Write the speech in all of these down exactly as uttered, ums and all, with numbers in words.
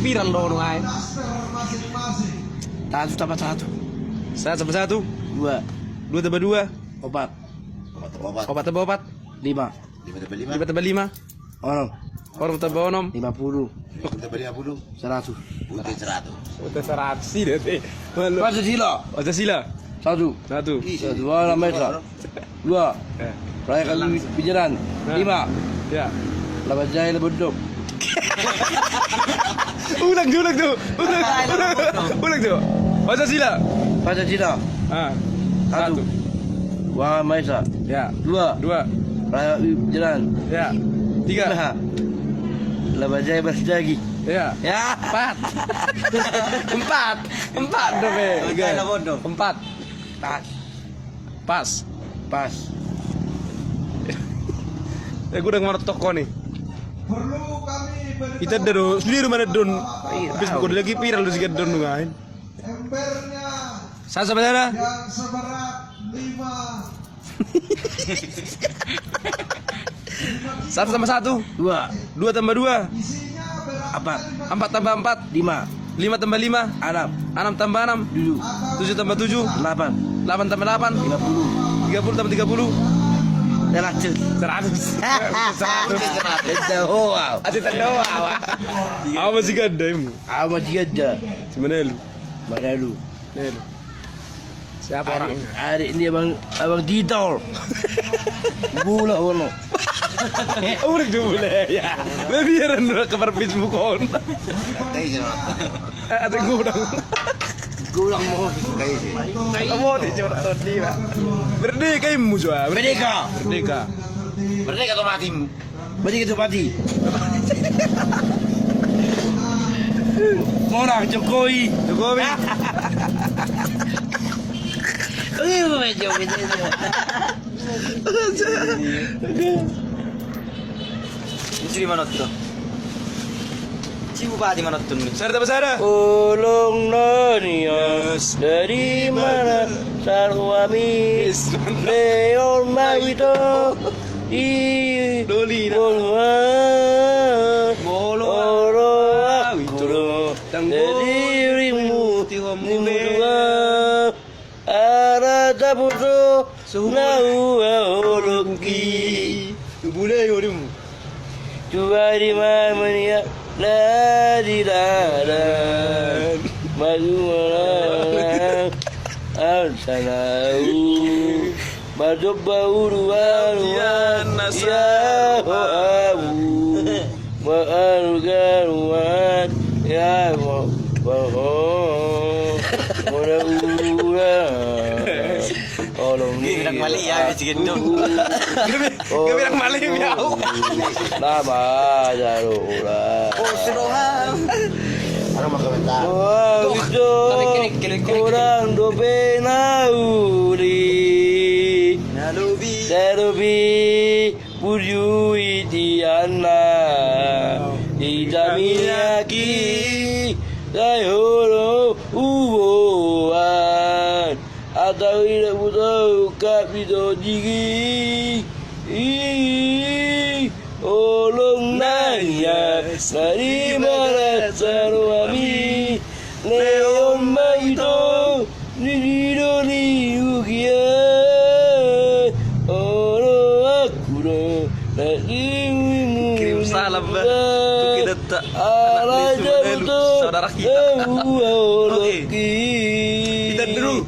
Viral do nunga i. Satu tambah satu. Satu tambah satu. Dua. Dua tambah dua. Opat. Opat tambah opat. Lima. Lima tambah lima. Lima tambah lima. Onom. Onom tambah onom. Lima puluh. Lima puluh tambah lima puluh. Seratus. Udah seratus. Udah seratus sih deh. Pancasila. Pancasila. Satu. Satu. Satu. Dua, nama itu. Dua. Eh. Raya Kali Pijaran. Nah. Lima. Ya. Laban jahe laban dok. Ulang tu, ulang tu. Ulang, ulang, ulang tu. Pancasila. Pancasila. Ah. Satu. Satu. Dua, nama itu. Ya. Dua. Dua. Raya Kali Pijaran. Ya. Tiga. Lima. Laban jahe laban daging. Ya. Ya. Empat. Empat. Empat dope. Empat. Empat. Pas. Pas. Pas. Eh, gua udah ngerti toko nih. Ita do, sendiri mana don. Iya, Facebook tahu. Udah lagi viral lu sih don lu ngain. Satu sama sana. Satu tambah satu. Dua. Dua tambah dua. Empat. Empat tambah empat. Lima. Lima tambah lima. Enam. Enam tambah enam. Tujuh. Tujuh tambah tujuh. Delapan. Delapan tambah delapan. Tiga puluh. Tiga puluh tambah tiga puluh. Seratus. Seratus. Seratus. Seratus. Seratus. Aja tanda hoa. Apa sih ganda ini? Apa sih ganda? Sebenarnya lu. Mana lu? Nih, lu. Siapa orangnya? Adik ni abang, abang Titol. Bola ono. Udah jumlah ya. Biaran udah kabar Facebook on. Ada gudang. Gudang mau. Kamu di curhat dia. Merdeka imu jua. Merdeka. Merdeka. Merdeka atau matimu. Mati gitu, mati. Mona, Jokowi. Jokowi. Wih, Jokowi, Jokowi. Ini di mana tuh? Si Bupati mana tuh? Sarta basara. Olong nania. Yes. Dari mana? Sarwami. Yes. Leon Mawito. I Dolina. Molo. Molo. Molo. Awi. Kulo. Tanggo. Dari urimu. Tihom. Nimudua. Ara tapuso. Suhu. Naua olongki. Bule urimu. Tuari mamania. Ladi ladan. Maju malang. Al sanau. Madob bauru aruan. Ia ho abu. Maaru garuan. Ia ho. Baho. Mona ura. Olong ni. Bilang mali ya, bici gendong. Gabe bilang mali ya. Nama jaro ura. Oh, serohan. Orang mau komentar. Wah, itu. Korang dope nauli. Nalubi. Nalubi. Burju itianna. Itamiaki. Sai holo uboan. Atau ida buta uka pito jigi. Ih, olong nania. Sari marasa roami. Leon Mawito. Ni didoli ugia. Olo aku do. Kirim salam ba. Tukidata. Anak ni Sumanelu, saudara kita. Oke. Kita dulu.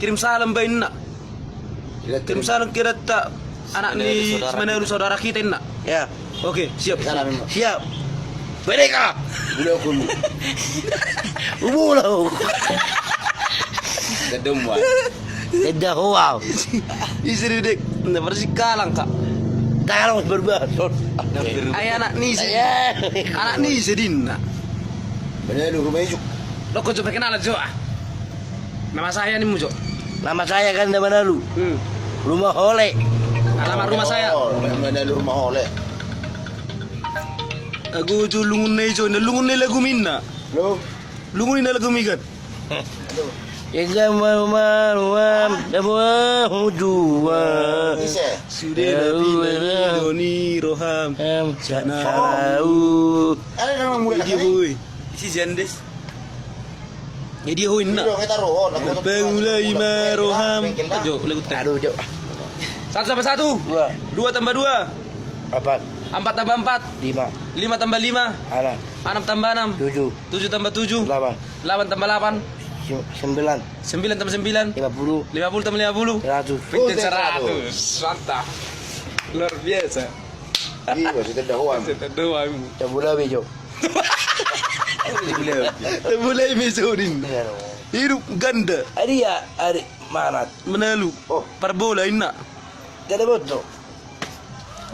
Kirim salam ba inna. Kirim salam kira ta anak ni Sumanelu, saudara kita inna. Ya. Oke, siap. Salam inna. Siap. Merdeka. Udah aku. Ubulau. Kedua. Kedua. Istri dek, na bersikalang kak. Talang berbahason. Ay anak ni si. Anak ni si dinna. Bener lu rumah isuk. Lo kau coba kenalan jo ah. Nama saya ni mujo. Nama saya kan nama lalu. Hmm. Rumah Hole. Alamat rumah saya. Oh, nama lalu rumah Hole. Aku jo lungun na ijo, na lungun na lagu minna. Lo. Lungun na lagu migan. Ega maru-maru am, dabo ahu dua. Ise? Sude na pinangido ni roham. Am, sa-, sana au. Ada nama mulai. Dia, boy. Isi Jandes. Ya, dia, boy, na. Pengulai ma roham. Aduh, jo. Satu tambah satu. Dua. Dua tambah dua. Empat. Empat tambah empat. Lima. Lima tambah lima. Enam. Enam tambah enam. Tujuh. Tujuh tambah tujuh. Delapan. Delapan tambah delapan. Sem-, sembilan. Sembilan tambah sembilan. Lima puluh. Lima puluh tambah lima puluh. Seratus. Pinten seratus. Seratus. Mantap. Luar biasa. Iya, sudah dah, Wan. Sudah dah, Wan. Coba lebih, Jo. Coba lebih, Jo, din. Iya, dong. Hidup ganda. Ari ya, ari mana? Manalu. Oh. Parbola, inna. Kada boto.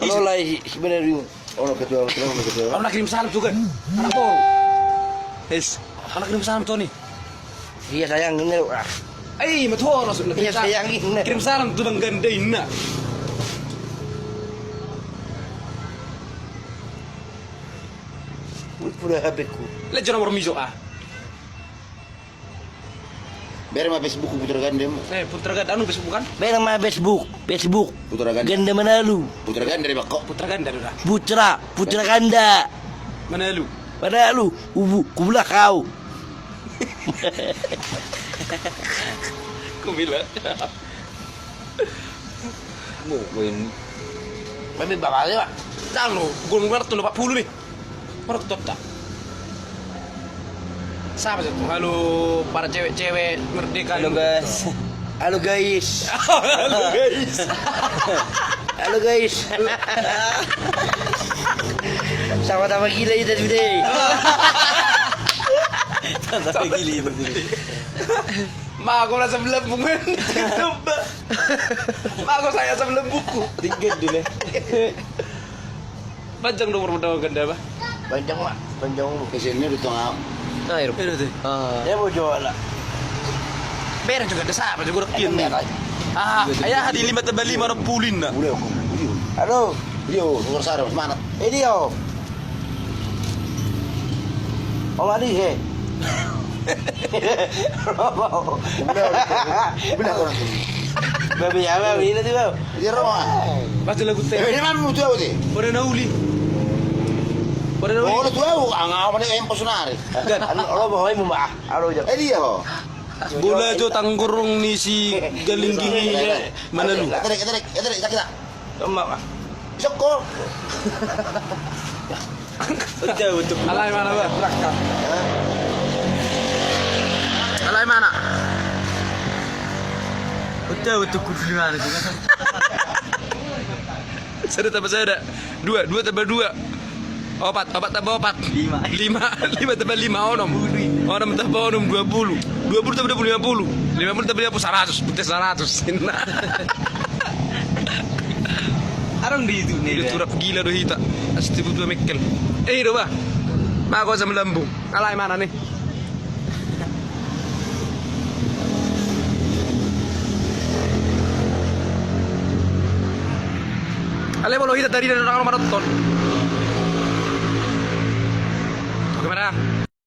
Olo lai si, si bener ini. Olo ketua, olo ketua. Olo kirim salam tu kan. Anak boru. Es. Olo kirim salam tu ni. Iya sayang ini. Ah. Ai, matuo olo sudah. Iya sayang ini. Kirim salam tu Bang Ganda inna. Pura H P-ku. Lejo nomor mijo ah. Bere ma Facebook Putra Ganda. Eh, Putra Ganda, anu Facebook kan? Bere ma Facebook, Facebook. Putra Ganda. Ganda Manalu. Putra Ganda deh, Bako. Putra Ganda, udah. Putra, Putra Ganda. Manalu. Manalu, ubu, kubulak kau. Kubulak. Mau main. Main babale, Pak. Tahu lo, gol merah tuh empat puluh nih. Merotota. Siapa tuh? Halo, para cewek-cewek merdeka. Halo, guys. Halo, guys. Halo, guys. Halo, guys. Sama-sama gila kita today. Sama-sama gila kita today. Ma, aku rasa belum, men. Coba. Ma, aku saya sebelum buku. Tinggal dulu. Panjang nomor pertama ganda apa? Panjang, Mak. Panjang lu. Ke sini di tengah. Nah, itu. Itu tuh. Ah. Ya, mau jual lah. Bereng juga ada siapa juga udah pian. Ah, ayah di lima tambah lima, ada pulin dah. Udah, aku. Halo. Dia, nomor satu, mana? Eh, dia. Om Adi, he. Benar, benar, benar. Babi apa, ini tuh, Bang? Dia roa. Pasti lagu teh. Eh, ini mana mutu aku, sih? Pada nauli. Pada nauli. Oh, lu tuh, aku, ang-, ang-, mana yang pos nari? Kan. Alo, alo, bawa ibu, Mbak. Alo, Jo. Eh, dia, ho. Bola jo tanggurung ni si Galingging ni. Mana lu? Tarik, tarik, tarik, tarik, tarik. Emak, ah. Joko. Alai mana, Bah? Alai mana? Sada tambah sada. Dua, dua tambah dua. Opat, opat tambah opat. Lima. Lima, lima tambah lima, onom. Onom tambah onom, dua puluh. Dua puluh tambah dua puluh, lima puluh. Lima puluh tambah lima puluh, saratus. Pute saratus. Arang di itu nih. Udah turap gila do hita. Asti butuh mekkel. Eh, do, Bah. Bah, kau sama lambung. Alai mana nih? Alai molo hita tadi dan orang manonton. Oke, mana?